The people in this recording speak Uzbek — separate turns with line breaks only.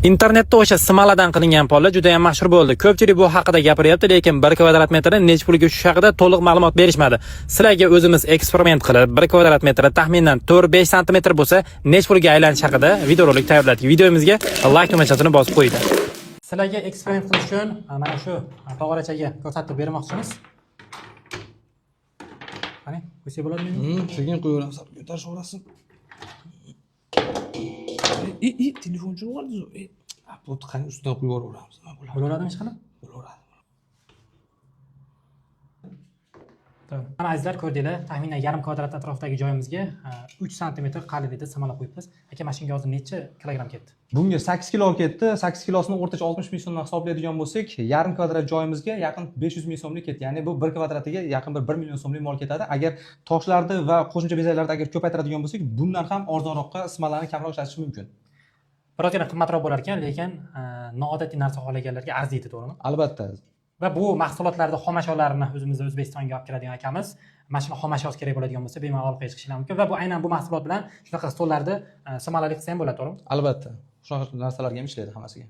Internetda o'sha smoladan qilingan pollar juda ham mashhur bo'ldi. Ko'pchilik bu haqida gapiryapti, lekin 1 kvadrat metri necha pulga tushishi haqida to'liq ma'lumot berishmadi. Sizlarga o'zimiz eksperiment qilib, 1 kvadrat metri taxminan 4-5 santimetr bo'lsa, necha pulga aylanishi haqida videorolik tayyorladik. Videomizga like tugmachasini bosib qo'yinglar. Sizlarga eksperiment qilish uchun mana shu tog'orachaga ko'rsatib bermoqchimiz. Qani, qo'ysak bo'ladimi endi?
Sekin qo'yaveramiz, ko'tarishib olasiz. I, i, telefon jo'g'aldi. E, bu qani, ustidan qo'yib yuboraveramiz. Nima bo'ladi?
Bo'laveradimi hech qilib?
Bo'laveradi.
To'g'ri. Mana, azizlar, ko'rdinglar, taxminan yarim kvadrat atrofidagi joyimizga 3 santimetr qalinlikda smola qo'yibmiz. Aka, mana shunga hozir necha kilogramm ketdi?
Bunga 8 kilo ketdi. 8 kilosini o'rtacha 60 ming so'mdan hisoblaydigan bo'lsak, yarim kvadrat joyimizga yaqin 500 ming so'mlik ketdi. Ya'ni bu 1 kvadratiga yaqin bir 1 million so'mlik mol ketadi. Agar toshlarni va qo'shimcha bezaklarni agar ko'paytiradigan bo'lsak, bundan ham arzonroqqa, smolani kamroq ishlatish mumkin.
Birozgina qimmatroq bo'lar ekan, lekin noodatiy narsa xohlaganlarga arziydi, to'g'rimi?
Albatta.
Va bu mahsulotlarni xomashyolarni o'zimizda O'zbekistonga olib keladigan akamiz, mana shuni xomashyosi kerak bo'ladigan bo'lsa, bemalol aloqaga chiqishinglar mumkin va bu aynan bu mahsulot bilan shunaqa stollarni smolali qilsa ham bo'ladi, to'g'rimi?
Albatta. Shunaqa narsalarga ham ishlaydi hammasiga.